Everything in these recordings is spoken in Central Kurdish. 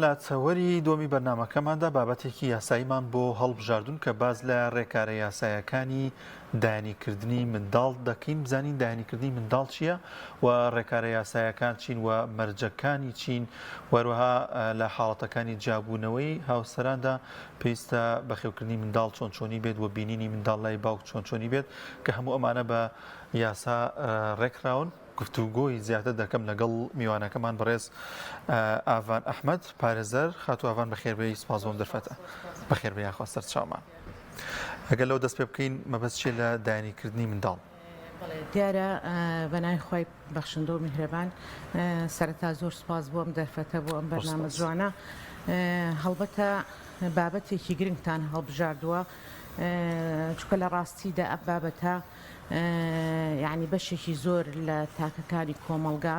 لە تەوەری دووەمی بەرنامەکەماندا بابەتێکی یاساییمان بۆ هەڵبژاردوون کە باس لە ڕێکارە یاسایەکانی دایەنیکردنی منداڵ دەکەین، بزانین دایەنیکردنی منداڵ چییە و ڕێکارە یاسایەکان چین و مەرجەکانی چین و هەروەها لە حاڵەتەکانی جیابوونەوەی هاوسەراندا پێویستە بەخێوکردنی منداڵ چۆن چۆنی بێت و بینینی منداڵ لای باوک چۆن چۆنی بێت کە هەموو ئەمانە بە یاسا ڕێکخراون. گفتوگۆی زیاتر دەکەم لەگەڵ میوانەکەمان بەڕێز ئاڤان ئەحمەد پارێزەر. خاتوو ئاڤان بەخێربێی، سپاس بۆم دەرفەتە. بەخێربێ یاخوا سەرچاومان. ئەگەر لەوە دەست پێ بکەین مەبەست چیە لە دایەنیکردنی منداڵ؟ بەڵێ دیارە بە ناوی خوای بەخشندە و میهرەبان. سەرەتا زۆر سپاس بۆ ئەم دەرفەتە بۆ ئەم بەرنامە جوانە. هەڵبەتە بابەتێکی گرنگتان هەڵبژاردووە چونکە لە ڕاستیدا ئەم بابەتە یانی بەشێکی زۆر لە تاکەکانی کۆمەڵگا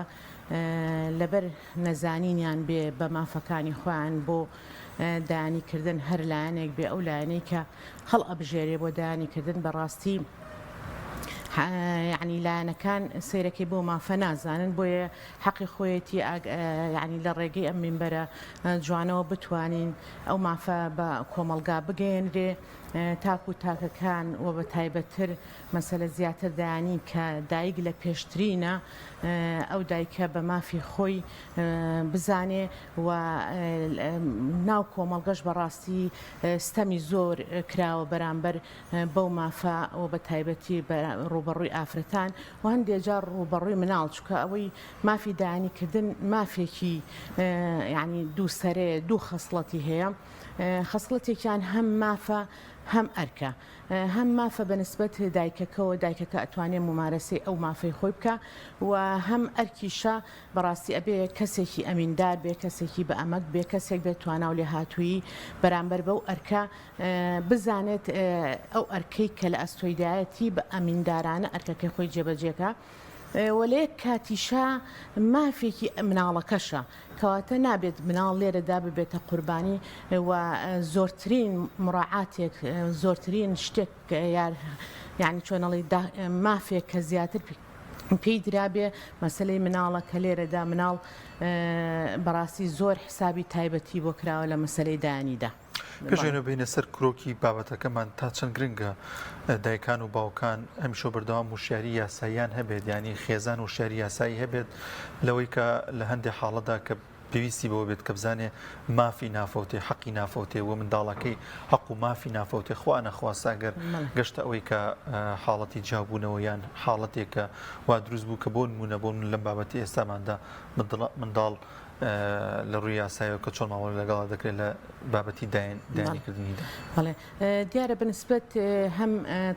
لەبەر نەزانینیان بێ بە مافەکانی خۆیان بۆ دایانی کردن هەر لایەنێک بێ ئەو لایەنەی کە هەڵ ئەبژێرێ بۆ دایانی کردن بەڕاستی یعنی لایەنەکان سەیرەکەی بۆ مافە نازانن بۆیە حەقی خۆیەتی یعنی لە ڕێگەی ئەم مینبەرە جوانەوە بتوانین ئەو مافە بە کۆمەڵگا بگەیەنرێ. تاک و تاکەکان و بە تایبەتتر مەسەلە زیاتر دایانی کە دایک لە پێشترینە ئەو دایکە بە مافی خۆی بزانێ و ناو کۆمەڵگەش بە ڕاستی ستەمی زۆر کراوە بەرامبەر بەو مافە و بە تایبەتی ڕووبەڕووی ئافرەتان و هەندێ جار ڕووبەڕووی مناڵ چونکە ئەوەی مافی دایانی کردن مافێکی یانی دوو سەرەیە دوو خەسڵەتی هەیە. خەسڵەتێکیان هەم مافە هەم ئەرکە. هەم مافە بە نسبەت دایکەکەوە، دایکەکە ئەتوانێ مومارەسەی ئەو مافەی خۆی بکا و هەم ئەرکیشە بەڕاستی ئەبێ کەسێکی ئەمیندار بێ، کەسێکی بە ئەمەک بێ، کەسێک بێ توانا و لێهاتوویی بەرامبەر بەو ئەرکە بزانێت ئەو ئەرکەی کە لە ئەستۆیدایەتی بە ئەمیندارانە ئەرکەکەی خۆی جێبەجێ کا و لە یەک کاتیشا مافێکی مناڵەکەشە. کەواتە نابێت مناڵ لێرەدا ببێتە قوربانی و زۆرترین مراعاتێک زۆرترین شتێک یانی چۆنەڵی مافێک کە زیاتر پێی درابێ مەسلەی مناڵە کە لێرەدا مناڵ بەڕاستی زۆر حسابی تایبەتی بۆ کراوە لە مەسلەی دایانیدا. پێش ئەوەی بێینە سەر کرۆکی بابەتەکەمان تا چەند گرنگە دایکان و باوکان هەمیشە بەردەوام وشیاری یاساییان هەبێت یانی خێزان وشیاری یاسایی هەبێت لەوەی کە لە هەندێک حاڵەتدا کە پێویستی بەوە بێت کە بزانێ مافی نافەوتێ حەقی نافەوتێ و منداڵەکەی حەق و مافی نافەوتێ خوا نەخواستە ئەگەر گەشتە ئەوەی کە حاڵەتی جیابوونەوە یان حاڵەتێکە وا دروست بوو کە بۆ نمونە بۆ من لەم بابەتی ئێستاماندا منداڵ لە ڕووی یاسایەوە کە چۆن مامەڵە لەگەڵا دەکرێت لە بابەتی دایانیکردنیدا؟ بەڵێ دیارە بەنسبەت هەم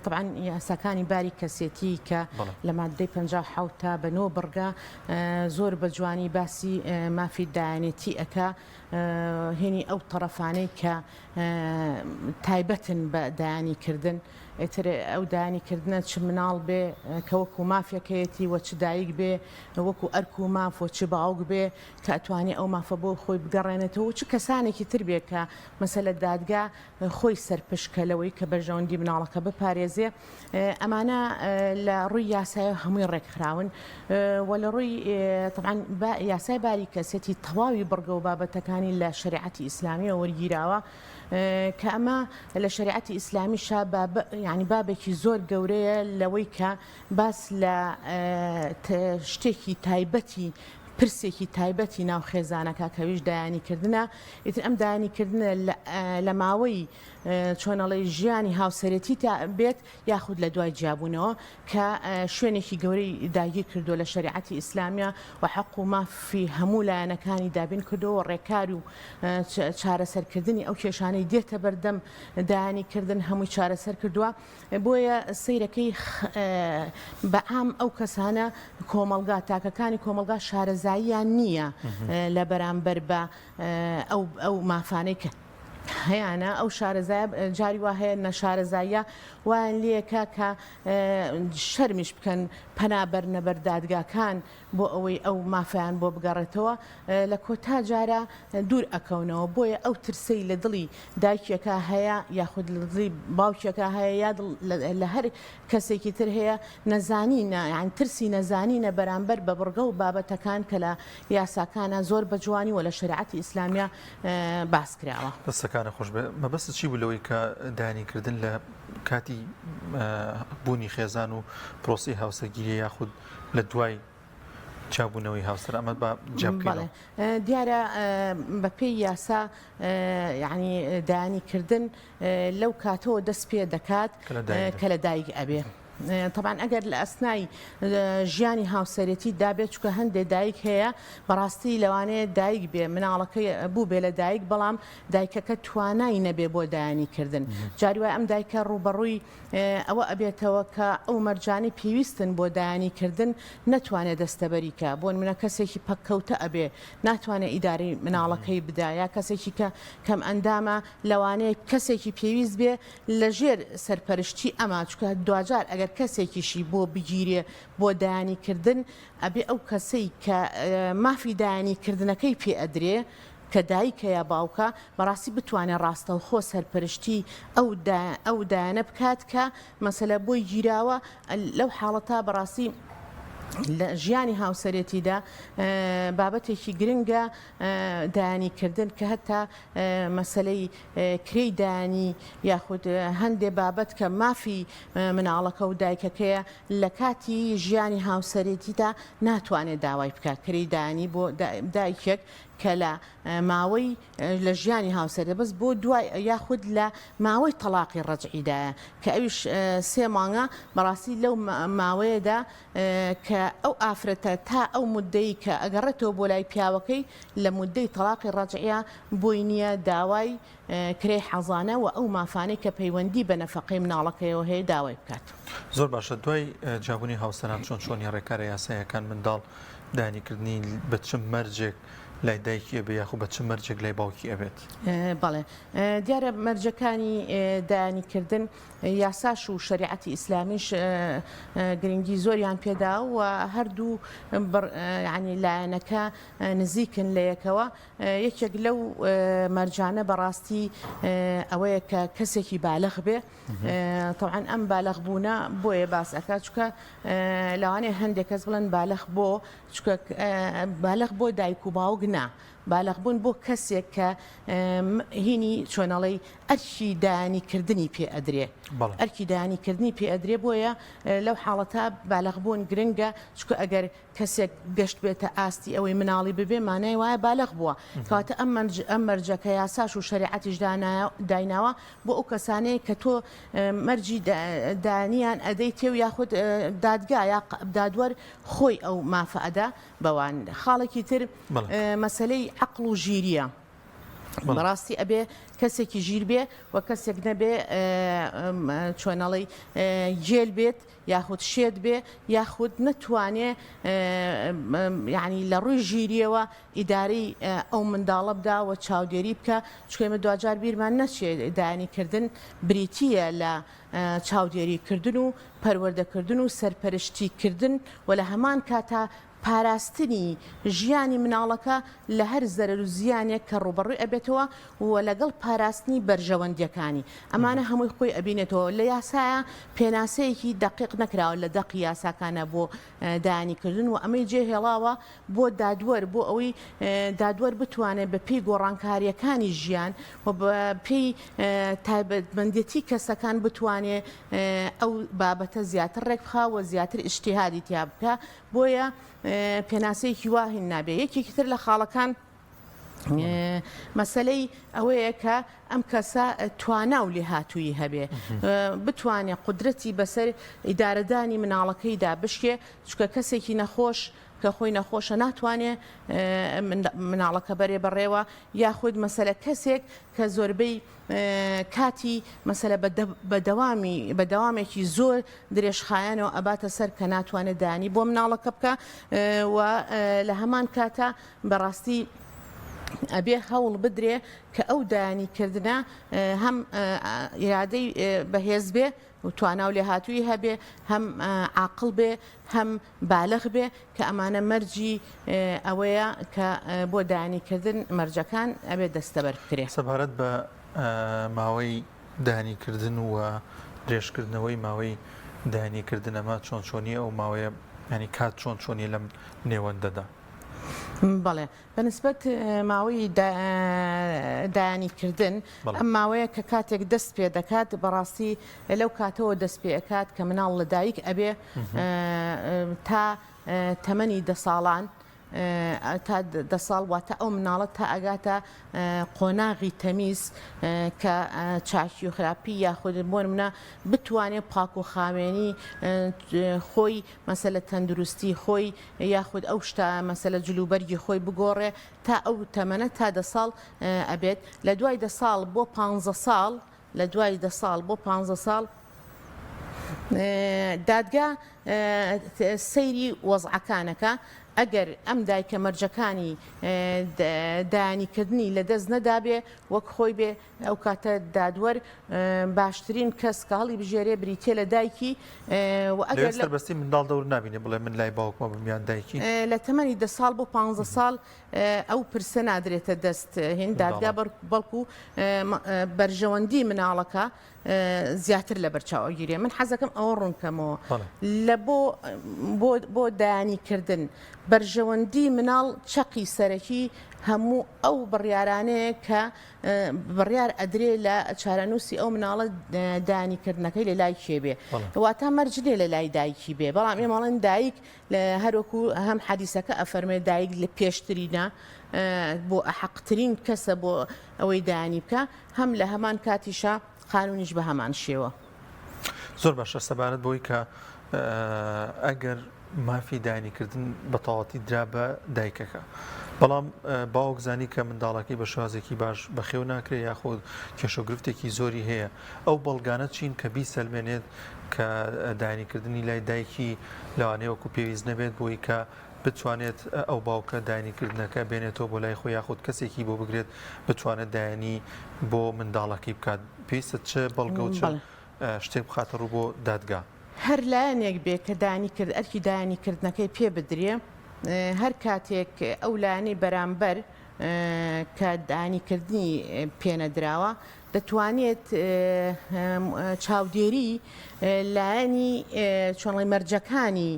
طبعا یاساکانی باری کەسێتی کە لە مادەی 57 تا بە نۆ بڕگە زۆر بە جوانی باسی مافی دایانێتی ئەکا هێنی ئەو تەڕەفانەی کە تایبەتن بە دایانی کردن ئیتر ئەو دایانی کردنە چ مناڵ بێ کە وەکو مافێکەیەتی وە چ دایک بێ وەکو ئەرک و ماف وە چ باوک بێ کە ئەتوانێ ئەو مافە بۆ خۆی بگەڕێنێتەوە و چ کەسانێکی تر بێ کە مەسەلە دادگا خۆی سەرپشکە لەوەی کە بەرژەوەندی مناڵەکە بپارێزێ ئەمانە لە ڕووی یاسایەوە هەمووی ڕێکخراون و لە ڕووی طبعا یاسای باری کەسێتی تەواوی بڕگە و بابەتەکانی لە شەریعەتی ئیسلامیەوە وەرگیراوە کە ئەمە لە شەریعەتی ئیسلامیشا یعنی بابێکی زۆر گەورەیە لەوەی کە باس لە شتێکی تایبەتی پرسێکی تایبەتی ناو خێزانەکە کەویش دایانی کردنە ئیتر ئەم دایانی کردنە لە ماوەی چۆنەڵی ژیانی هاوسەرێتی تا بێت یاخود لە دوای جیابوونەوە کە شوێنێکی گەورەی داگیر کردووە لە شەریعەتی ئیسلامیە و حەق و مافی هەموو لایەنەکانی دابین کردووە و ڕێکار و چارەسەرکردنی ئەو کێشانەی دێتە بەردەم دایانی کردن هەمووی چارەسەر کردووە بۆیە سەیرەکەی بە عام ئەو کەسانە کۆمەڵگا تاکەکانی کۆمەڵگا شارەزاییان نییە لە بەرامبەر بە ئەو مافانەی کە. هەیانە ئەو شارەزایە جاری وا هەیە نەشارەزاییە وایان لێکە کە شەرمیش بکەن پەنا بەرنە بەر دادگاکان بۆ ئەوەی ئەو مافیان بۆ بگەڕێتەوە لە کۆتا جارە دوور ئەکەونەوە بۆیە ئەو ترسەی لە دڵی دایکێکا هەیە یاخود لە دڵی باوکێکا هەیە یا لە هەر کەسێکی تر هەیە نەزانینە یان ترسی نەزانینە بەرامبەر بە بڕگە و بابەتەکان کە لە یاساکانە زۆر بە جوانی و لە شەریعەتی ئیسلامیە باس کراوە. دەستەکانت خۆش بێت. مەبەستت چی بوو لەوەی کە دانیکردن لە کاتی بوونی خێزان و پرۆسەی هاوسەرگیریە یاخود لە دوای جیابوونەوەی هاوسەر ئەمە با جیا بکەینەوە. دیارە بەپێی یاسا یعنی دانیکردن لەو کاتەوە دەست پێ دەکات کە لە دایک ئەبێ. تەبعەن ئەگەر لە ئەسنای ژیانی هاوسەرێتی دابێت چکە هەندێک دایک هەیە بەڕاستی لەوانەیە دایک بێ مناڵەکەی بوو بێ لە دایک بەڵام دایکەکە توانای نەبێ بۆ دایانی کردن جاری وای ئەم دایکە ڕووبەڕووی ئەوە ئەبێتەوە کە ئەو مەرجانەی پێویستن بۆ دایانی کردن نەتوانێت دەستەبەری کە بۆ نمونە کەسێکی پەککەوتە ئەبێ ناتوانێت ئیدارەی مناڵەکەی بدا یا کەسێکی کە کەم ئەندامە لەوانەیە کەسێکی پێویست بێ لەژێر سەرپەرشتی ئەما چونکە دواجار ئەگەر کەسێکیشی بۆ بگیرێ بۆ دایانی کردن ئەبێ ئەو کەسەی کە مافی دایانی کردنەکەی پێ ئەدرێ کە دایکە یا باوکە بەڕاستی بتوانێ ڕاستەوخۆ سەرپەرشتی ئەو ئەو دایانە بکات کە مەسەلە بۆی گیراوە لەو حاڵەتە بەڕاستی لە ژیانی هاوسەرێتیدا بابەتێکی گرنگە دایانی کردن کە هەتا مەسەلەی کرێی دایانی یاخود هەندێ بابەت کە مافی مناڵەکە و دایکەکەیە لە کاتی ژیانی هاوسەرێتیدا ناتوانێت داوای بکات کرێی دایانی بۆ دایکێک کە لە ماوەی لە ژیانی هاوسەرێ بەس بۆ دوای یاخود لە ماوەی تەڵاقی ڕەجعیدایە کە ئەویش سێ مانگە بەڕاستی لەو ماوەیەدا کە ئەو ئافرەتە تا ئەو مدەی کە ئەگەڕێتەوە بۆ لای پیاوەکەی لە مدەی تەڵاقی ڕەجعیە بۆی نییە داوای کرێی حەزانە و ئەو مافانەی کە پەیوەندی بە نەفەقەی مناڵەکەیەوە هەیە داوای بکات. زۆر باشە دوای جیابوونی هاوسەران چۆن چۆنی ڕێکارە یاساییەکان منداڵ دانیکردنی بە چ مەرجێک لای دایکی ئەبێ یاخو بە چ مەرجێک لای باوکی ئەبێت؟ بەڵێ دیارە مەرجەکانی دانیکردن یاساش و شەریعەتی ئیسلامیش گرنگی زۆریان پێدا و هەردوو ینی لایەنەکە نزیکن لە یەکەوە یەکێک لەو مەرجانە بەڕاستی ئەوەیە کە کەسێکی بالغ بێ تەبعەن ئەم بالغ بوونە بۆیە باس ئەکا چونکە لەوانەیە هەندێک کەس بڵێن بالغ بۆ چونکە بالغ بۆ دایک و باوک نا بالغ بوون بۆ کەسێک کە هینی چۆنەڵی ئەرکی دایانی کردنی پێ ئەدرێ ئەرکی دایانی کردنی پێ ئەدرێ بۆیە لەو حاڵەتە بالغ بوون گرنگە چونکە ئەگەر کەسێک گەشت بێتە ئاستی ئەوەی مناڵی ببێ مانای وایە بالغ بووە کەواتە ئەم مەرج ئەم مەرجە کە یاساش و شەریعەتیش دایناوە بۆ ئەو کەسانەیە کە تۆ مەرجی دانیان ئەدەی تێ و یاخود دادگا یا دادوەر خۆی ئەو مافە ئەدا بەوان خاڵێکی تر مەسەلەی عەقڵ و ژیریە بەڕاستی ئەبێ کەسێکی ژیر بێ و کەسێک نەبێ چۆنەڵی گێل بێت یاخود شێت بێ یاخود نەتوانێ یانی لە ڕووی ژیریەوە ئیدارەی ئەو منداڵە بدا و چاودێری بکە چونکە ئێمە دواجار بیرمان نەچێ دایانی کردن بریتییە لە چاودێری کردن و پەروەردەکردن و سەرپەرشتی کردن و لە هەمان کاتا پاراستنی ژیانی مناڵەکە لە هەر زەرەر و زیانێک کە ڕووبەڕووی ئەبێتەوە و لەگەڵ پاراستنی بەرژەوەندیەکانی. ئەمانە هەمووی خۆی ئەبینێتەوە. لە یاسایا پێناسەیەکی دەقیق نەکراوە لە دەقی یاساکانا بۆ دایانی کردن و ئەمەی جێ هێڵاوە بۆ دادوەر بۆ ئەوەی دادوەر بتوانێت بە پێی گۆڕانکاریەکانی ژیان و بە پێی تایبەتمەندێتی کەسەکان بتوانێ ئەو بابەتە زیاتر ڕێکبخا و زیاتر ئیجتیهادی تیا بکا. بۆیە پێناسەیەکی وا هین نابێ. یەکێکی تر لە خاڵەکان مەسەلەی ئەوەیە کە ئەم کەسە توانا و لێهاتوویی هەبێ بتوانێ قودرەتی بەسەر ئیدارەدانی مناڵەکەیدا بشکێ چونکە کەسێکی نەخۆش کە خۆی نەخۆشە ناتوانێ مناڵەکە بەرێ بەڕێوە یاخود مەسەلە کەسێک کە زۆربەی کاتی مەسەلە بە دەوامی بە دەوامێکی زۆر درێژخایەنەوە ئەباتە سەر کە ناتوانێت دانی بۆ مناڵەکە بکە و لە هەمان کاتە بەڕاستی. ئەبێ هەوڵ بدرێ کە ئەو دایانی کردنە هەم ئیرادەی بەهێز بێ و توانا و لێهاتوویی هەبێ، هەم عاقڵ بێ، هەم بالغ بێ، کە ئەمانە مەرجی ئەوەیە کە بۆ دایانی کردن مەرجەکان ئەبێ دەستەبەر بکرێ. سەبارەت بە ماوەی دایانی کردن و درێژکردنەوەی ماوەی دایانی کردن ئەمە چۆن چۆنیە ئەو ماوەیە یانی کات چۆن چۆنیە لەم نێوەندەدا؟ بەڵێ بە نسبەت ماوەی دایانی کردن ئەم ماوەیە کە کاتێک دەست پێ دەکات بەڕاستی لەو کاتەوە دەست پێ ئەکات کە مناڵ لە دایک ئەبێ تا تەمەنی دە ساڵان تا دە ساڵ واتە ئەو مناڵە تا ئەگاتە قۆناغی تەمیز کە چاکی و خراپی یاخود بۆ منە بتوانێت پاک و خاوێنی خۆی مەسەلە تەندروستی خۆی یاخود ئەو شتە مەسەلە جل و بەرگی خۆی بگۆڕێ تا ئەو تەمەنە تا دە ساڵ ئەبێت لە دوای دە ساڵ بۆ پانزە ساڵ لە دوای دە ساڵ بۆ پانزە ساڵ دادگا سەیری وەزعەکانەکە ئەگەر ئەم دایکە مەرجەکانی دایانیکردنی لە دەست نەدابێ وەک خۆی بێ ئەو کاتە دادوەر باشترین کەس کە هەڵی بژێرێ بریتیە لە دایکی و ئەگەر لەوێ سەربەستی منداڵ دەور نابینێ بڵێ من لای باوکمە بم یان دایکی؟ لە تەمەنی دە ساڵ بۆ پانزە ساڵ ئەو پرسە نادرێتە دەست هین دادگا بەڵکو بەرژەوەندی مناڵەکە زیاتر لەبەر چاو ئەگیرێ من حەزەکەم ئەوە ڕوون کەمەوە لە بۆ بۆ دایانی کردن بەرژەوەندی مناڵ چەقی سەرەکی هەموو ئەو بڕیارانەیە کە بڕیار ئەدرێ لە چارەنووسی ئەو مناڵە دایانی کردنەکەی لە لای کێ بێ واتە مەرج نییە لە لای دایکی بێ بەڵام ئێمە ئەڵێن دایک هەروەکو هەم حەدیسەکە ئەفەرمێ دایک لە پێشترینە بۆ ئەحەقترین کەسە بۆ ئەوەی دایانی بکە هەم لە هەمان کاتیشا قانونیش بە هەمان شێوە. زۆر باشە سەبارەت بەوەی کە ئەگەر مافی دایانیکردن بە تەواوەتی درا بە دایکەکە بەڵام باوک زانی کە منداڵەکەی بە شێوازێکی باش بەخێو ناکرێت یاخود کێشە و گرفتێکی زۆری هەیە ئەو بەڵگانە چین کە بیسەلمێنێت کە دایانیکردنی لای دایکی لەوانەیە وەکو پێویست نەبێت بۆی کە بتوانێت ئەو باوکە دایانیکردنەکە بێنێتەوە بۆ لای خۆی یاخود کەسێکی بۆ بگرێت بتوانێت دایانی بۆ منداڵەکەی بکات پێویستە چ بەڵگە و چ شتێک بخاتە ڕوو بۆ دادگا؟ هەر لایەنێک بێ کە دانی کرد ئەرکی دایانی کردنەکەی پێ بدرێ هەر کاتێک ئەو لایەنەی بەرامبەر کە دانی کردنی پێنەدراوە دەتوانێت چاودێری لایەنی چۆنڵی مەرجەکانی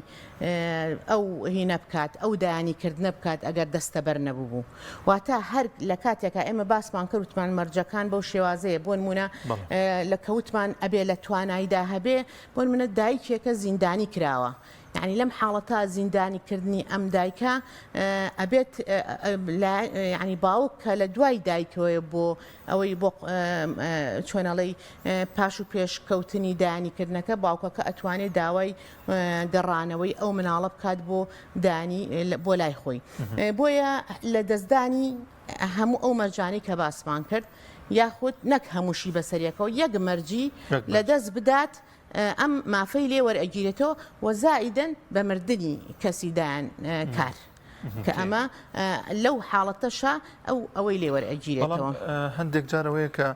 ئەو هینە بکات ئەو دایانی کردنە بکات ئەگەر دەستەبەر نەبوو واتە هەر لە کاتێکا ئێمە باسمان کرد وتمان مەرجەکان بەو شێوازەیە بۆ نمونە لە کەوتمان ئەبێ لە تواناییدا هەبێ بۆ نمونە دایکێکە زیندانی کراوە یعنی لەم حاڵەتە زیندانی کردنی ئەم دایکە ئەبێت ینی باوک کە لە دوای دایکەوەی بۆ ئەوەی بۆ چۆنەڵی پاش و پێش کەوتنی دایانیکردنەکە باوکەکە ئەتوانێت داوای گەڕانەوەی ئەو مناڵە بکات بۆ دانی بۆ لای خۆی بۆیە لە دەستدانی هەموو ئەو مەرجانەی کە باسمان کرد یاخود نەک هەمووشی بەسەریەکەوە یەک مەرجی لە دەست بدات ئەم مافەی لێ وەرئەگیرێتەوە و زائیدەن بە مردنی کەسی دایان کار کە ئەمە لەو حاڵەتەشا ئەو ئەوەی لێ وەرئەگیرێتەوە. هەندێک جارەوەیە کە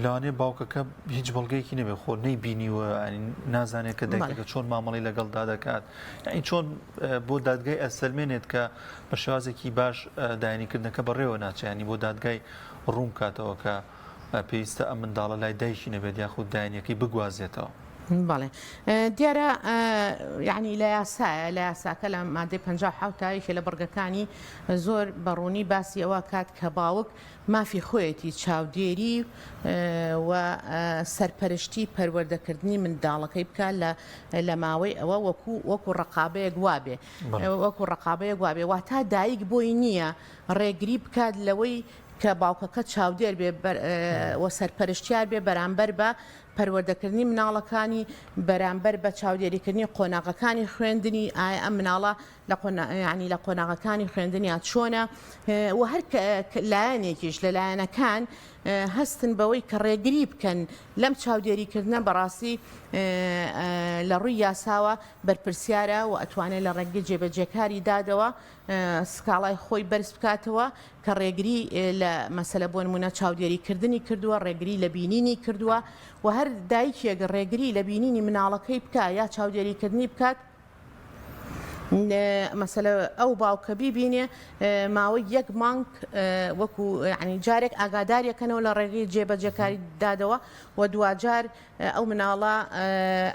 لەوانەیە باوکەکە هیچ بەڵگەیەکی نەبێت خۆ نەیبینیوە نازانێت کە دایکەکە چۆن مامەڵی لەگەڵدا دەکات یعنی چۆن بۆ دادگای ئەسەلمێنێت کە بە شێوازێکی باش دایانیکردنەکە بەڕێوە ناچێنی بۆ دادگای ڕوون کاتەوە کە پێویستە ئەم منداڵە لای دایکی نەبێت یاخود دایانەکەی بگوازێتەوە. بەڵێ دیارە یعنی لە یاسایە لە یاساکە لە مادەی 57 یەکێ لە بڕگەکانی زۆر بەڕوونی باسی ئەوە کات کە باوک مافی خۆیەتی چاودێری و سەرپەرشتی پەروەردەکردنی منداڵەکەی بکات لە لە ماوەی ئەوە وەکو وەکو ڕقابەیەک وابێ وەکو ڕقابەیەک وابێ واتا دایک بۆی نییە ڕێگری بکات لەوەی کە باوکەکە چاودێر بێ و سەرپەرشتیار بێ بەرامبەر بە. پەروەردەکردنی مناڵەکانی، بەرامبەر بە چاودێریکردنی قۆناغەکانی خوێندنی، ئایا ئەم مناڵە لە قۆنا یانی لە قۆناغەکانی خوێندنیا چۆنە و هەر لایەنێکیش لە لایەنەکان هەستن بەوەی کە ڕێگری بکەن لەم چاودێریکردنە بەڕاستی لە ڕووی یاساوە بەرپرسیارە و ئەتوانێت لە ڕێگەی جێبەجێکاری دادەوە سکاڵای خۆی بەرز بکاتەوە کە ڕێگری لە مەسەلە بۆ نمونە چاودێری کردنی کردووە، ڕێگری لە بینینی کردووە و هەر دایکێک ڕێگری لە بینینی مناڵەکەی بکا یا چاودێری کردنی بکات مەسەلە ئەو باوکە بیبینێ ماوەی یەک مانگ وەکو یعنی جارێک ئاگاداریەکەنەوە لە ڕێگەی جێبەجێکاری دادەوە و دواجار ئەو مناڵە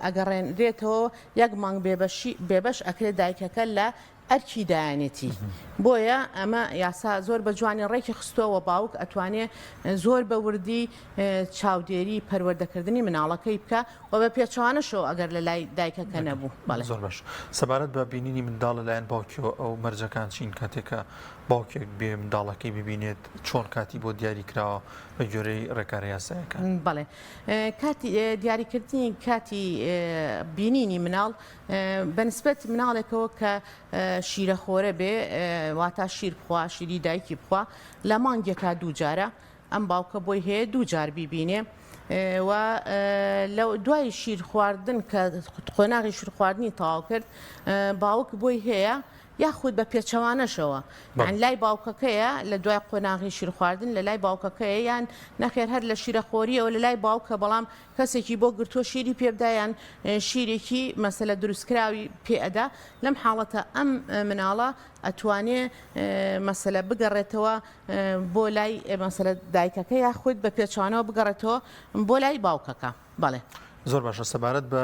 ئەگەڕێنرێتەوە یەک مانگ بێبەشی بێبەش ئەکرێت دایکەکە لە ئەرکی دایانێتی بۆیە ئەمە یاسا زۆر بە جوانی ڕێکی خستووە وە باوک ئەتوانێ زۆر بە وردی چاودێری پەروەردەکردنی مناڵەکەی بکا وە بە پێچەوانەشەوە ئەگەر لە لای دایکەکە نەبوو بەڵێ. زۆر باش سەبارەت بە بینینی منداڵ لەلایەن باوکیەوە ئەو مەرجەکان چین کاتێک کە باوکێک بێ منداڵەکەی ببینێت چۆن کاتی بۆ دیاری کراوە بە گوێرەی ڕێکارە یاسایەکان؟ بەڵێ کاتی دیاریکردنی کاتی بینینی مناڵ بەنسبەت مناڵێکەوە کە شیرەخۆرە بێ واتا شیر بخوا شیری دایکی بخوا لە مانگێکا دوو جارە ئەم باوکە بۆی هەیە دوو جار بیبینێ و لە دوای شیر خواردن کە قۆناغی شیر خواردنی تەواو کرد باوک بۆی هەیە یاخود بە پێچەوانەشەوە یان لای باوکەکەیە لە دوای قۆناغی شیرخواردن لە لای باوکەکەیە یان نەخێر هەر لە شیرەخۆریەوە لە لای باوکە بەڵام کەسێکی بۆ گرتووە شیری پێ بدا یان شیرێکی مەسەلە دروستکراوی پێ ئەدا لەم حاڵەتە ئەم مناڵە ئەتوانێ مەسەلە بگەڕێتەوە بۆ لای مەسەلە دایکەکە یاخود بە پێچوانەوە بگەڕێتەوە بۆ لای باوکەکە بەڵێ. زۆر باشە سەبارەت بە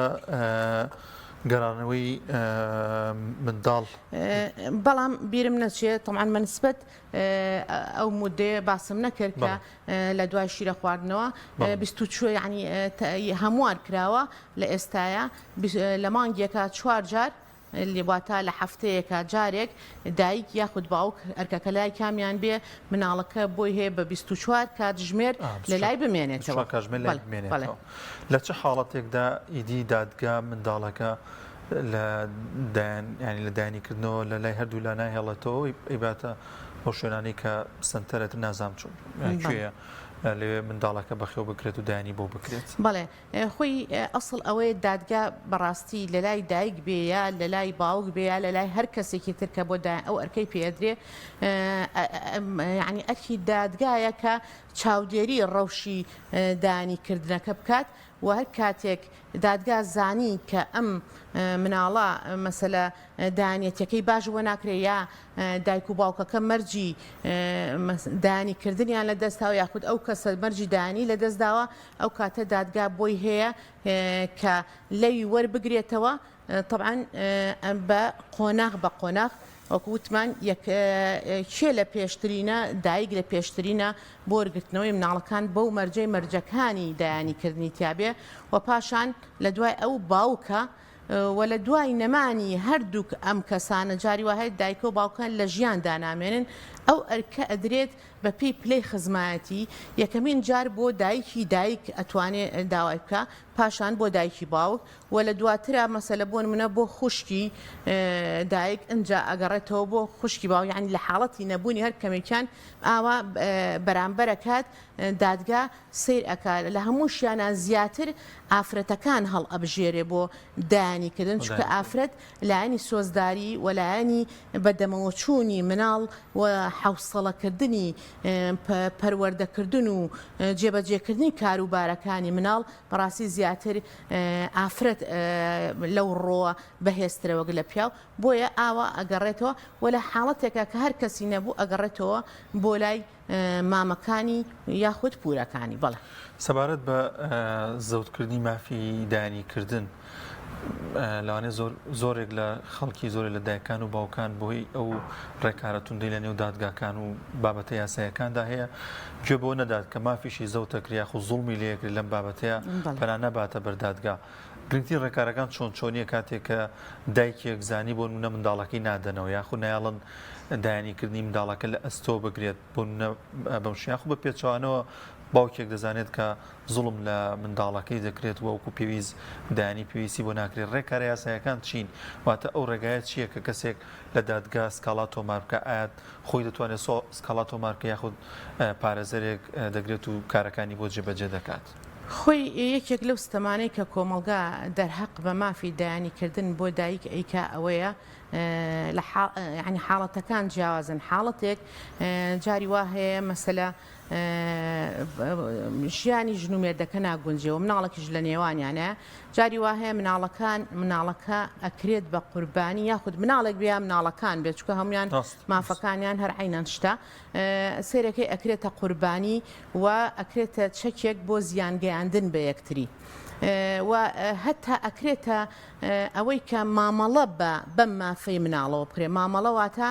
گەڕانەوەی منداڵ. بەڵام بیرم نەچێ تەبعەن بەنسبەت ئەو مودەیە باسم نەکرد کە لە دوای شیرە خواردنەوە 24 یعنی هەموار کراوە لە ئێستاە لە مانگێکە چوار جار واتە لە هەفتەیەکە جارێک دایک یاخود باوک ئەرکەکە لای کامیان بێ مناڵەکە بۆی هەیە بە 24 کاتژمێر لە لای بمێنێتەوە بمێنێتەوە لە چ حاڵەتێکدا ئیدی دادگا منداڵەکە لە دایان یانی لە دایانی کردنەوە لە لای هەردوو لا ناهێڵێتەوە ئەیباتە ئەو شوێنانەی کە سەنتەرە نازانم چۆن کوێیە لەوێ منداڵەکە بەخێو بکرێت و دایانی بۆ بکرێت. بەڵێ خۆی ئەسڵ ئەوەیە دادگا بەڕاستی لە لای دایک بێ یا لە لای باوک بێ یا لە لای هەر کەسێکی تر کە بۆ ئەو ئەرکەی پێدرێ یعنی ئەرکی دادگایە کە چاودێری ڕەوشی دانی کردنەکە بکات و هەر کاتێک دادگا زانی کە ئەم مناڵە مەسەلە دانیەتیەکەی باش بۆ ناکرێ یا دایک و باوکەکە مەرجی دانی کردنیان لە دەستاوە یاخود ئەو کەسە مەرجی دانی لە دەستداوە ئەو کاتە دادگا بۆی هەیە کە لەوی وەربگرێتەوە تەبعەن بە قۆناغ بە قۆناغ وەکو وتمان یەک کێ لە پێشترینە دایک لە پێشترینە بۆ وەرگرتنەوەی مناڵەکان بەو مەرجەی مەرجەکانی دایانی کردنی تیابێ و پاشان لە دوای ئەو باوکە و لە دوای نەمانی هەردووک ئەم کەسانە جاری وا هەیە دایکە و باوکان لە ژیاندا نامێنن ئەو ئەرکە ئەدرێت بە پێی پلەی خزمایەتی یەکەمین جار بۆ دایکی دایک ئەتوانێ داوای بکا پاشان بۆ دایکی باوک و لە دواترا مەسەلە بۆ نمونە بۆ خوشکی دایک ئنجا ئەگەڕێتەوە بۆ خوشکی باوک یانی لە حاڵەتی نەبوونی هەر کەمێکیان ئاوا بەرامبەر ئەکات دادگا سەیر ئەکا لە هەمووشیانا زیاتر ئافرەتەکان هەڵ ئەبژێرێ بۆ دایانی کردن چونکە ئافرەت لایەنی سۆزداری و لایەنی بەدەمەوەچوونی مناڵ و حەوسەڵەکردنی پەروەردەکردن و جێبەجێکردنی کاروبارەکانی مناڵ بەڕاستی زیاتر ئافرەت لەو ڕۆوە بەهێزترە وەک لە پیاو، بۆیە ئاوا ئەگەڕێتەوە و لە حاڵەتێکا کە هەر کەسی نەبوو ئەگەڕێتەوە بۆ لای مامەکانی یاخود پورەکانی. بەڵێ. سەبارەت بە زەوتکردنی مافی دایانیکردن، لەوانەیە زۆر زۆرێک لە خەڵکی زۆرێک لە دایکان و باوکان بۆی ئەو ڕێکارە توندەی لە نێو دادگاکان و بابەتە یاسایەکاندا هەیە گوێ بۆ نەدات کە مافیشی زەوتەکرێ یاخود زوڵمی لێکرێت لەم بابەتەیە پەنا نەباتە بەر دادگا. گرنگترین ڕێکارەکان چۆن چۆنیە کاتێک کە دایکێک زانی بۆ نمونە منداڵەکەی نادەنەوە یاخود نایەڵن دایانی کردنی منداڵەکە لە ئەستۆ بگرێت بۆ نمونە بەم شێوە یاخود بە پێچەوانەوە باوکێک دەزانێت کە زوڵم لە منداڵەکەی دەکرێت و وەکو پێویست دایانی پێویستی بۆ ناکرێت ڕێکارە یاسایەکان چین واتە ئەو ڕێگایە چییە کە کەسێک لە دادگا سکاڵا تۆمار بکە ئایا خۆی دەتوانێت سکاڵا تۆمار بکە یاخود پارێزەرێک دەگرێت و کارەکانی بۆ جێبەجێ دەکات؟ خۆی یەکێک لەو ستەمانەی کە کۆمەڵگا دەرهەق بە مافی دایانی کردن بۆ دایک ئەیکا ئەوەیە لە یانی حاڵەتەکان جیاوازن حاڵەتێک جاری وا هەیە مەسەلە ژیانی ژن و مێردەکە ناگونجێ و مناڵێکیش لە نێوانیانە جاری وا هەیە مناڵەکان مناڵەکە ئەکرێت بە قوربانی یاخود مناڵێک بێ یا مناڵەکان بێت چونکە هەمویان مافەکانیان هەر عەینەن شتە سەیرەکەی ئەکرێتە قوربانی و ئەکرێتە چەکێک بۆ زیان گەیاندن بە یەکتری و هەتا ئەکرێتە ئەوەی کە مامەڵە بە بەم مافەی مناڵەوە بکرێ مامەڵە واتە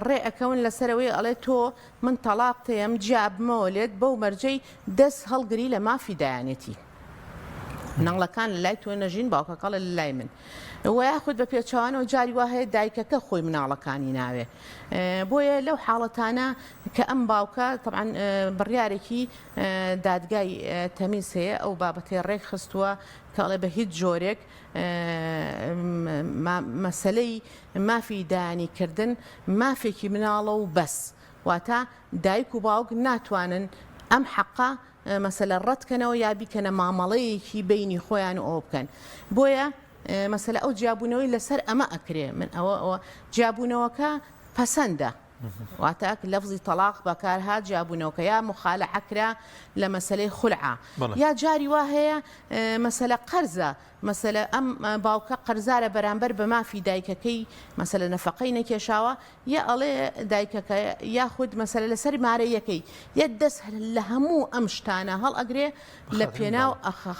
ڕێ ئەکەون لەسەرەوەی ئەڵێ تۆ من تەڵاق تەیەم جیابمەوە لێت بەو مەرجەی دەست هەڵگری لە مافی دایانێتی. مناڵەکان لە لای تۆ نەژین باوکەکە ئەڵێ لە لای من و یاخود بە پێچەوانەوە جاری وا هەیە دایکەکە خۆی مناڵەکانی ناوێ بۆیە لەو حاڵەتانە کە ئەم باوکە طبعا بڕیارێکی دادگای تەمیز هەیە ئەو بابەتەی ڕێک خستووە کە ئەڵێ بە هیچ جۆرێک مەسەلەی مافی دایانیکردن مافێکی مناڵە و بەس واتە دایک و باوک ناتوانن ئەم حەقە مەسەلە ڕەت کەنەوە یا بیکەنە مامەڵەیەکی بەینی خۆیان و ئەوە بکەن بۆیە مەسەلە ئەو جیابوونەوەی لەسەر ئەمە ئەکرێ من ئەوە ئەوە جیابوونەوەکە پەسەندە واتە لەفزی تەلاق بەکارهات جیابوونەوەکە یا مخالعە کرا لە مەسەلەی خولعە یا جاری وا هەیە مەسەلە قەرزە مەسەلە ئەم باوکە قەرزارە بەرامبەر بە مافی دایکەکەی مەسەلە نەفەقەی نەکێشاوە یە ئەڵێ دایکەکە یاخود مەسەلە لەسەر مارەیەکەی یە دەست لە هەموو ئەم شتانە هەڵئەگرێ لە پێناو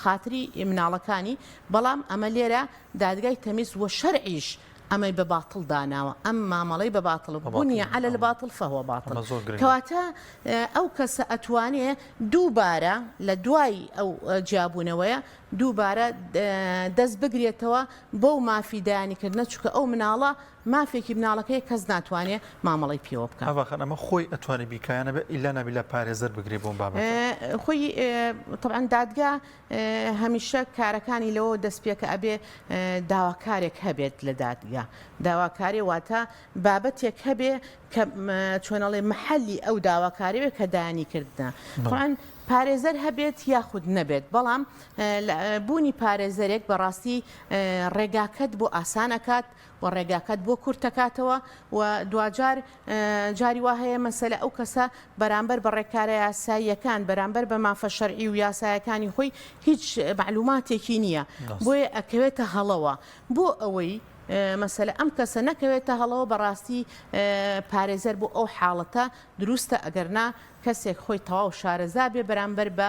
خاتری مناڵەکانی بەڵام ئەمە لێرە دادگای تەمیز وە شەرعیش ئەمەی بە باتڵ داناوە ئەم مامەڵەی بە باتڵ بنی علی الباطل فهو باطل کەواتە ئەو کەسە ئەتوانێ دووبارە لە دوای ئەو جیابوونەوەیە دووبارە دەست بگرێتەوە بەو مافی دایانیکردنە چونکە ئەو مناڵە مافێکی مناڵەکەیە کەس ناتوانێ مامەڵەی پێوە بکا. ئاڤا خان ئەمە خۆی ئەتوانێ بیکا یان ئەبێ ئیلا نابیلا پارێزەر بگرێ بۆم بابەتە؟ خۆی تەبعەن دادگا هەمیشە کارەکانی لەوەوە دەست پێکە ئەبێ داواکارێک هەبێت لە دادگا داواکارێ واتە بابەتێک هەبێ کە چۆن ئەڵێ مەحەلی ئەو داواکارێ کە دایانی کردنە تەبعەن پارێزەر هەبێت یاخود نەبێت بەڵام بوونی پارێزەرێک بەڕاستی ڕێگاکەت بۆ ئاسان ئەکات و ڕێگاکەت بۆ کورتەکاتەوە و دواجار جاری وا هەیە مەسەلە ئەو کەسە بەرامبەر بە ڕێکارە یاساییەکان بەرامبەر بە مافە شەرعی و یاسایەکانی خۆی هیچ مەعلوماتێکی نییە بۆیە ئەکەوێتە هەڵەوە بۆ ئەوەی مەسەلە ئەم کەسە نەکەوێتە هەڵەوە بەڕاستی پارێزەر بۆ ئەو حاڵەتە دروستە ئەگەرنا کەسێک خۆی تەواو شارەزا بێ بەرامبەر بە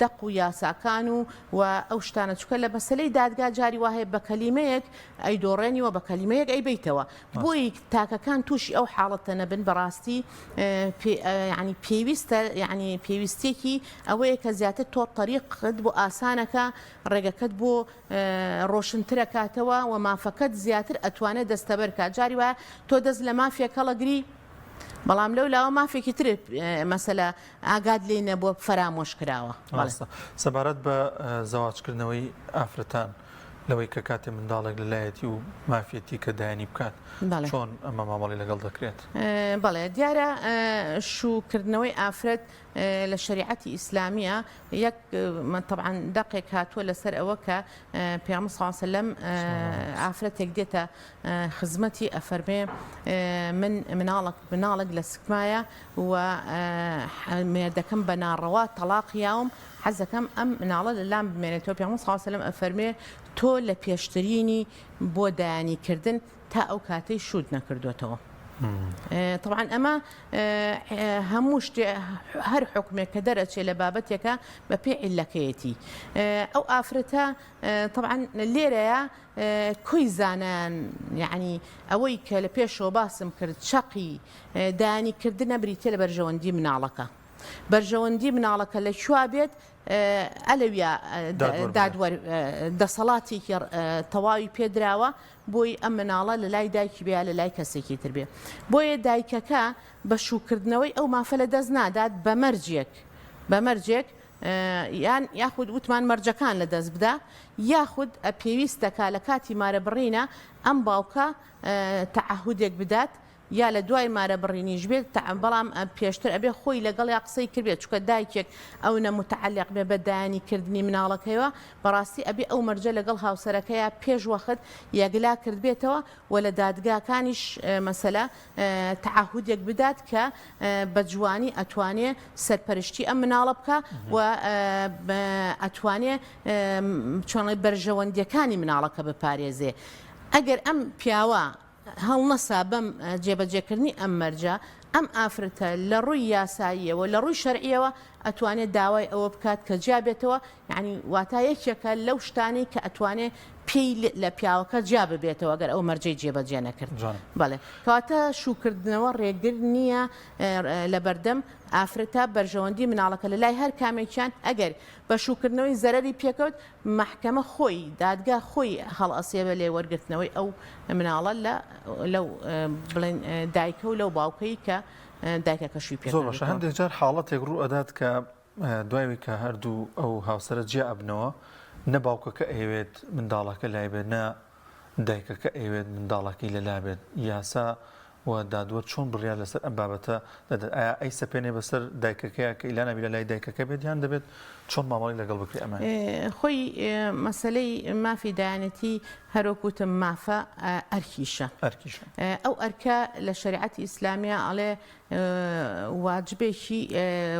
دەق و یاساکان و و ئەو شتانە چونکە لە مەسەلەی دادگا جاری وا هەیە بە کەلیمەیەک ئەیدۆڕێنی و بە کەلیمەیەک ئەیبەیتەوە بۆی تاکەکان تووشی ئەو حاڵەتە نەبن بەڕاستی یعنی پێویستە یعنی پێویستیەکی ئەوەیە کە زیاتر تۆ تەریقت بۆ ئاسانەکە ڕێگەکەت بۆ ڕۆشنترەکاتەوە و مافەکەت زیاتر ئەتوانێت دەستەبەر کات جاری وایە تۆ دەست لە مافێک هەڵەگری بەڵام لەو لاوە مافێکی تر مەسەلە ئاگات لێی نەبووە فەرامۆش کراوە. ڕاستە. سەبارەت بە زەواجکردنەوەی ئافرەتان لەوەی کە کاتێ منداڵێک لە لایەتی و مافیەتی کە دایانی بکات چۆن ئەمە مامەڵەی لەگەڵ دەکرێت؟ بەڵێ دیارە شووکردنەوەی ئافرەت لە شەریعەتی ئیسلامیە یەک تەبعەن دەقێک هاتووە لەسەر ئەوە کە پێغەمبەر صلی اللە علیە وسلم ئافرەتێک دێتە خزمەتی ئەفەرمێ من مناڵک مناڵێک لە سکمایە و مێردەکەم بە ناڕەوا تەڵاق یاوم حەزەکەم ئەم مناڵە لە لام بمێنێتەوە پێغەمبەر صلی اللە علیە وسلم ئەفەرمێ تۆ لە پێشترینی بۆ دایانی کردن تا ئەو کاتەی شووت نەکردوێتەوە. طبعا ئەمە هەموو شتێ هەر حکمێک کە دەرەچێ لە بابەتێکە بە پێی عیلەکەیەتی ئەو ئافرەتە طبعا لێرەیە کۆی زانایان یعنی ئەوەی کە لە پێشەوە باسم کرد چەقی دایانی کردنە بریتە لە بەرژەوەندی مناڵەکە. بەرژەوەندی مناڵەکە لە کوێ بێت ئەلەویا دادوەر دەسەڵاتێکی تەواوی پێدراوە بۆی ئەم مناڵە لە لای دایکی بێ یا لە لای کەسێکی تر بێ. بۆیە دایکەکە بە شووکردنەوەی ئەو مافە لە دەست نادات بە مەرجێک بە مەرجێک یان یاخود وتمان مەرجەکان لە دەست بدا یاخود پێویست دەکا لە کاتی مارە بڕینە ئەم باوکە تەعەهودێک بدات یا لە دوای مارە بڕینیش بێت بەڵام پێشتر ئەبێ خۆی لەگەڵیا قسەی کردبێت چونکە دایکێک ئەونە متعلق بێ بە دایانی کردنی مناڵەکەیەوە بەڕاستی ئەبێ ئەو مەرجە لەگەڵ هاوسەرەکەیا پێش وەخت یەکلا کردبێتەوە و لە دادگاکانیش مەسەلە تەعەهودێک بدات کە بە جوانی ئەتوانێ سەرپەرشتی ئەم مناڵە بکا و ئەتوانێ چۆن بەرژەوەندیەکانی مناڵەکە بپارێزێ ئەگەر ئەم پیاوە هەڵنەسا بەم جێبەجێکردنی ئەم مەرجە، ئەم ئافرەتە لە ڕووی یاساییەوە، لە ڕووی شەرعییەوە ئەتوانێ داوای ئەوە بکات کە جیا بێتەوە، یانی واتا یەکێکە لەو شتانەی کە ئەتوانێ پێی لە پیاوەکە جیا ببێتەوە گەر ئەو مەرجەی جێبەجێ نەکرد. بەڵێ. کەواتە شووکردنەوە ڕێگر نییە لە بەردەم ئافرەتە، بەرژەوەندی مناڵەکە لە لای هەر کامێکیان ئەگەر بە شووکردنەوەی زەرەری پێکەوت، مەحکەمە خۆی، دادگا خۆی هەڵئەسێ بە لێ وەرگرتنەوەی ئەو مناڵە لە لەو بڵێن دایکە و لەو باوکەی کە دایکەکە شووی پێ زۆر باشە هەندێک جار حاڵەتێک ڕوو ئەدات کە دوای کە هەردوو ئەو هاوسەرە جیا ئەبنەوە نە باوکەکە ئەیەوێت منداڵەکە لای بێت نە دایکەکە ئەیەوێت منداڵەکەی لەلا بێت یاسا و دادوەر چۆن بڕیار لەسەر ئەم بابەتە دەدات؟ ئایا ئەیسەپێنێ بەسەر دایکەکەیا کە ئیلانا بیلا لای دایکەکە بێت یان دەبێت چۆن مامەڵەی لەگەڵ بکرێ ئەمە؟ خۆی مەسەلەی مافی دایانەتی هەروەک وتم مافە ئەرکیشە. ئەرکیشە. ئەو ئەرکە لە شەریعەتی ئیسلامیا ئەڵێ واجبێکی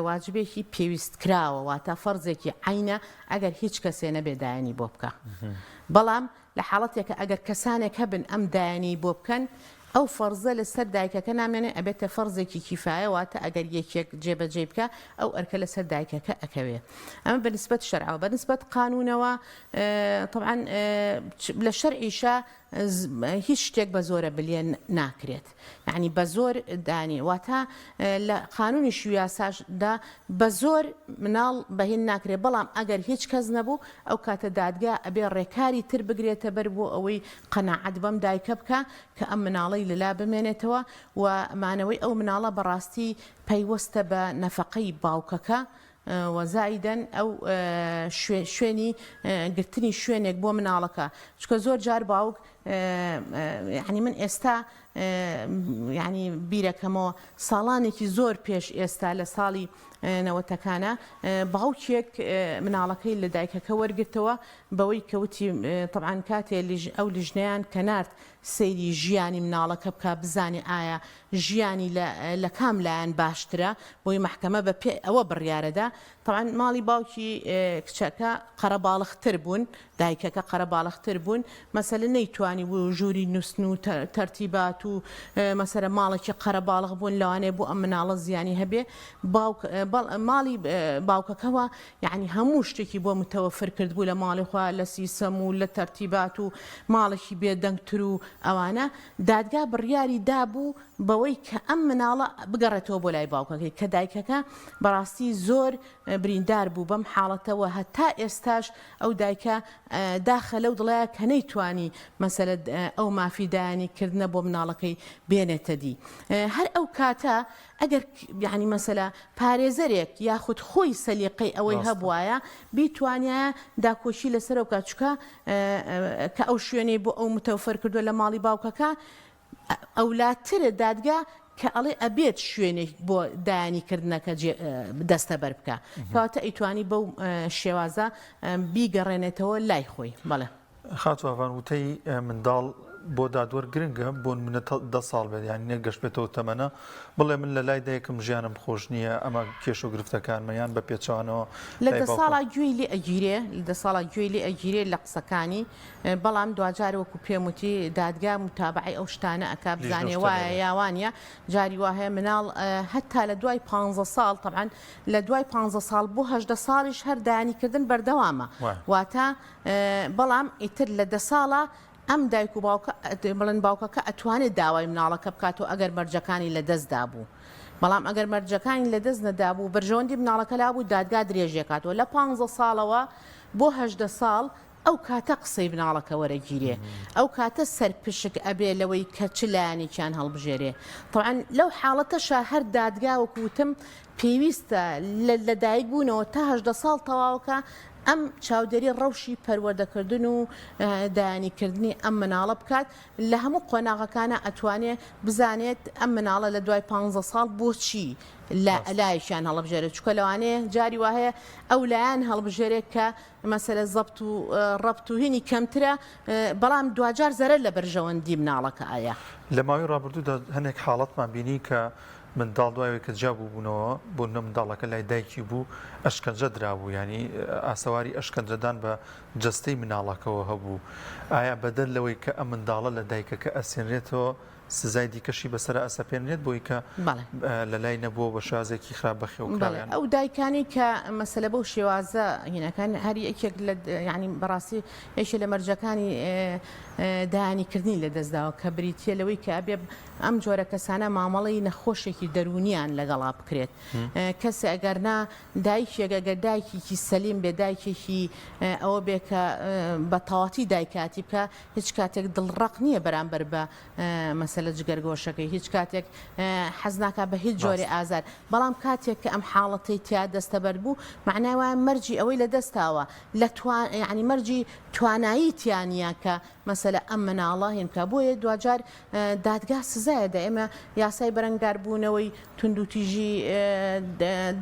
واجبێکی پێویست کراوە واتە فەرزێکی عەینە ئەگەر هیچ کەسێ نەبێ دایانی بۆ بکا بەڵام لە حاڵەتێکا ئەگەر کەسانێک هەبن ئەم دایەنیی بۆ بکەن، ئەو فەرزە لە سەر دایکەکە نامێنێ ئەبێتە فەرزێکی کیفایە واتە ئەگەر یەکێک جێبەجێی بکا ئەو ئەرکە لە سەر دایکەکە ئەکەوێ. ئەمە بە نسبەت شەرعەوە. بە نسبەت قانوونەوە تەبعەن لە شەرعیشا هیچ شتێک بە زۆرە بلیە ناکرێت. یەعنی بە زۆر دانی واتە لە قانونیش و یاساشدا بە زۆر مناڵ بەهین ناکرێت بەڵام ئەگەر هیچ کەس نەبوو ئەو کاتە دادگا ئەبێ ڕێکاری تر بگرێتە بەر بۆ ئەوەی قەناعەت بەم دایکە بکا کە ئەم مناڵەی لەلا بمێنێتەوە و مانەوەی ئەو مناڵە بەڕاستی پەیوەستە بە نەفەقەی باوکەکە و زائیدەن ئەو شوێنی گرتنی شوێنێک بۆ مناڵەکە چونکە زۆر جار باوک یعنی من ئێستا یعنی بیرەکەمەوە ساڵانێکی زۆر پێش ئێستا لە ساڵی نەوەتەکانە باوکێک مناڵەکەی لە دایکەکە وەرگرتەوە بەوەی کەوتی طبعا کاتێ ئەو لیژنەیان کە نارد سەیری ژیانی مناڵەکە بکا بزانێ ئایا ژیانی لە لە کام لایەن باشترە بۆی مەحکەمە بە پێ ئەوە بڕیارەدا تەبعەن ماڵی باوکی کچەکە قەرەباڵغتر بوون دایکەکە قەرەباڵغتر بوون مەسەلە نەیتوانی بوو ژووری نووستن و تەرتیبات و مەسەلە ماڵێکی قەرەباڵغ بوون لەوانەیە بۆ ئەم مناڵە زیانی هەبێ باوک ماڵی باوکەکەوە یەعنی هەموو شتێکی بۆ متەوەفر کردبوو لە ماڵی خۆیان لە سیسەم و لە تەرتیبات و ماڵێکی بێدەنگتر و ئەوانە، دادگا بڕیاری دابوو بەوەی کە ئەم مناڵە بگەڕێتەوە بۆ لای باوکەکەی کە دایکەکە بەڕاستی زۆر بریندار بوو بەم حاڵەتە و هەتا ئێستاش ئەو دایکە داخە لەو دڵەیە کە نەیتوانی مەسەلە ئەو مافی دایانی کردنە بۆ مناڵەکەی بێنێتە دی هەر ئەو کاتە ئەگەر یانی مەسەلە پارێزەرێک یاخود خۆی سەلیقەی ئەوەی هەبوایە بیتوانیایە داکۆکی لەسەرەوە بکات چونکە کە ئەو شوێنەی بۆ ئەو متەوفەر کردووە لە ماڵی باوکەکە ئەولاترە دادگا کە ئەڵێ ئەبێت شوێنێک بۆ دایانی کردنەکە دەستەبەر بکە کەواتە ئەیتوانی بەو شێوازە بیگەڕێنێتەوە لای خۆی بەڵێ. خاتوو ئاڤان وتەی منداڵ بۆ دادوەر گرنگە بۆ نمونە دە ساڵ بێت یانی نەگەشتبێتەوە تەمەنە بڵێ من لە لای دایکم ژیانم خۆش نییە ئەمە کێشە و گرفتەکانمە یان بە پێچەوانەوە لە دە ساڵا گوێی لێ ئەگیرێ لە دە ساڵا گوێی لێ ئەگیرێ لە قسەکانی بەڵام دواجار وەکو پێم وتی دادگا متابعەی ئەو شتانە ئەکا بزانێ وایە یا وانیە جاری وا هەیە مناڵ هەتا لە دوای 15 ساڵ تەبعەن لە دوای 15 ساڵ بۆ 18 ساڵیش هەر دایانیکردن بەردەوامە واتە بەڵام ئیتر لە دە ساڵە ئەم دایک و باوکە بڵێن باوکەکە ئەتوانێت داوای مناڵەکە بکات و ئەگەر مەرجەکانی لە دەست دابوو. بەڵام ئەگەر مەرجەکانی لەدەست نەدابوو بەرژەوەندی مناڵەکە لابوو دادگا درێژیەکاتەوە لە پانزە ساڵەوە بۆ 18 ساڵ ئەو کاتە قسەی مناڵەکە وەرەگیرێ ئەو کاتە سەرپشک ئەبێ لەوەی کە چ لایەنێکیان هەڵبژێرێ تەبعەن لەو حاڵەتەشا هەر دادگا وەکو وتم پێویستە لە لەدایک بوونەوە تا 18 ساڵ تەواوکە ئەم چاودێری ڕەوشی پەروەردەکردن و دایانیکردنی ئەم مناڵە بکات لە هەموو قۆناغەکانە ئەتوانێ بزانێت ئەم مناڵە لە دوای 15 ساڵ بۆچی لە لایەکیان هەڵبژێرێت چونکە لەوانەیە جاری وایە ئەو لایەن هەڵبژێرێت کە مەسەلە زەبت و ڕەبت و هینی کەمترە بەڵام دواجار زەرەر لە بەرژەوەندی مناڵەکە ئەیە. لە ماوەی ڕابردوودا هەنێک حاڵەتمان بینی کە منداڵ دوای ئەوەی کە جیا بووبوونەوە بۆ نمونە منداڵەکە لای دایکی بوو ئەشکەنجە درابوو یانی ئاسەواری ئەشکەنجەدان بە جەستەی مناڵەکەوە هەبوو ئایا بەدەر لەوەی کە ئەم منداڵە لە دایکەکە ئەسێنرێتەوە سزای دیکەشی بەسەرا ئەسەپێنرێت بۆی کە لە لای نەبووە بە شێوازێکی خراپ بەخێو کراوە یان. ئەو دایکانەی کە مەسەلە بەو شێوازە هینەکەن هەر یەکێک لە یانی بەڕاستی یەکێ لە مەرجەکانی دایانیکردنی لەدەستداوە کە بریتییە لەوەی کە ئەبێ ئەم جۆرە کەسانە مامەڵەی نەخۆشێکی دەروونیان لەگەڵا بکرێت کەسێ ئەگەر نا دایکێک ئەگەر دایکێکی سەلیم بێ دایکێکی ئەوە بێ کە بە تەواتی دایکاتی بکە هیچ کاتێک دڵڕەق نییە بەرامبەر بە مەسەلە جگەرگۆشەکەی هیچ کاتێک حەز ناکا بە هیچ جۆرێ ئازار بەڵام کاتێک کە ئەم حاڵەتەی تیا دەستەبەر بوو معنای وایە مەرجی ئەوەی لە دەستاوە لە یعنی مەرجی توانایی تیا نییە کە مەسەلە ئەم مناڵە هین بکە بۆیە دواجار دادگا سزایە دە ئێمە یاسای بەرەنگاربوونەوەی توندوتیژی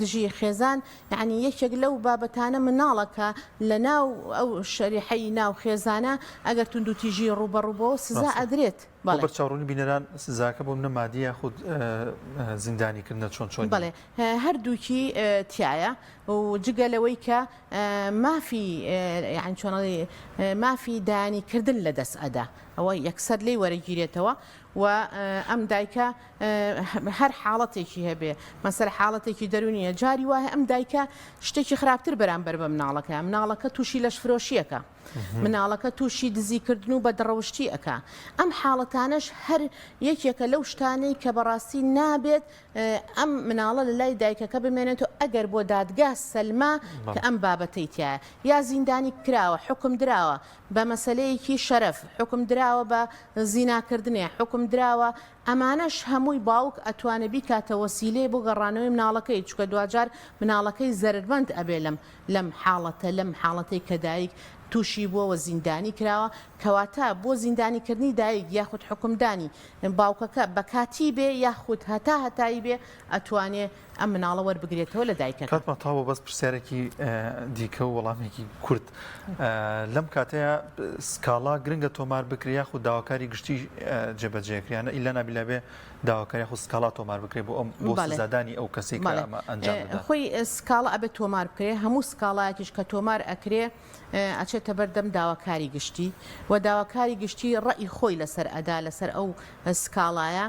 دژی خێزان یەعنی یەکێک لەو بابەتانە مناڵە کە لە ناو ئەو شەریحەی ناو خێزانە ئەگەر توندوتیژی ڕووبەڕوو بۆوە سزا ڕاستە. ئەدرێت. بۆ بەڵێ. بەرچاوڕوونی بینەران سزاکە بۆ منە مادی یاخود زیندانی کردنە چۆن چۆنیە؟ بەڵێ هەردووکی تیایە و جگە لەوەی کە مافی یانی چۆن ئەڵێی مافی دایانی کردن لە دەست ئەدا ئەوە یەکسەر لێی وەرەگیرێتەوە و ئەم دایکە هەر حاڵەتێکی هەبێ مەسەر حاڵەتێکی دەرونیە جاری وایە ئەم دایکە شتێکی خراپتر بەرامبەر بە مناڵەکە مناڵەکە تووشی لەش فرۆشیەکە مناڵەکە تووشی دزیکردن و بەدڕەوشتی ئەک ئەم حاڵەتانەش هەر یەکێکە لەو شتانەی کە بەڕاستی نابێت ئەم مناڵە لە لای دایکەکە بمێنێتەوە ئەگەر بۆ دادگا سەلما کە ئەم بابەتەی تایە یا زیندانی کراوە حکم دراوە بە مەسەلەیەکی شەرەف حوکم دراوە بە زینا کردنێ حوکم دراوە ئەمانەش هەمووی باوک ئەتوانێ بیکاتە وەسیلەیە بۆ گەڕانەوەی مناڵەکەی چونکە دواجار مناڵەکەی زەرەرمەند ئەبێ لەم لەم حاڵەتە لەم حاڵەتەی کە دایک توشی بووە وە زیندانی کراوە کەواتە بۆ زیندانی کردنی دایک یاخود حوکمدانی باوکەکە بە کاتی بێ یاخود هەتا هەتایی بێ ئەتوانێ ئەم مناڵە وەربگرێتەوە لە دایکەکە. کاتمان تەواو بوو بەس پرسیارێکی دیکە و وەڵامێکی کورت لەم کاتەیە سکاڵا گرنگە تۆمار بکرێ یاخود داواکاری گشتی جێبەجێ کرێ ئیلا نابیلا بێ داواکاری یاخود سکاڵا تۆمار بکرێ بۆ ئەم بۆ سزادانی ئەو کەسێک کە ئەمە ئەنجام دەدات؟ خۆی سکاڵا ئەبێت تۆمار بکرێ هەموو سکاڵایەکیش کە تۆمار ئەکرێ ئەچێتە بەردەم داواکاری گشتی و داواکاری گشتی ڕەئی خۆی لەسەر ئەدا لەسەر ئەو سکاڵایە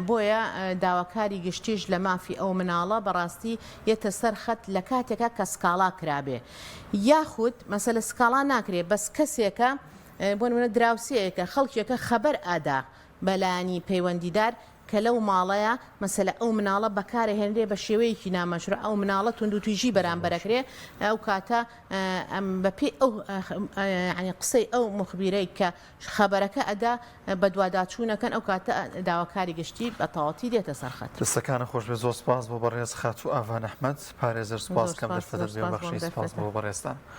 بۆیە داواکاری گشتیش لە مافی ئەو مناڵە بەڕاستی یەتە سەر خەت لە کاتێکا کە سکاڵا کرابێ یاخود مەسەلە سکاڵا ناکرێ بەس کەسێکە بۆ نمونە دراوسێیەکە خەڵکێکە خەبەر ئەدا بە لایەنی پەیوەندیدار کە لەو ماڵەیە مەسەلە ئەو مناڵە بەکارەهێنرێ بە شێوەیەکی نامەشروع ئەو مناڵە توندوتیژی بەرامبەرەکرێ ئەو کاتە بەپێی ئەو یانی قسەی ئەو موخبیرەی کە خەبەرەکە ئەدا بەدواداچوونەکەن ئەو کاتە داواکاری گشتی بە تەواوەتی دێتە سەر خەت. دەستەکانت خۆش بێت زۆر سپاس بۆ بەڕێز خاتوو ئاڤان ئەحمەد پارێزەر سپاس زۆر کەم سپاس دەرفەتت زۆر پێ سپاس بۆ بەخشی ئەم سپاس دەرفەتە. بۆ بەڕێزتان.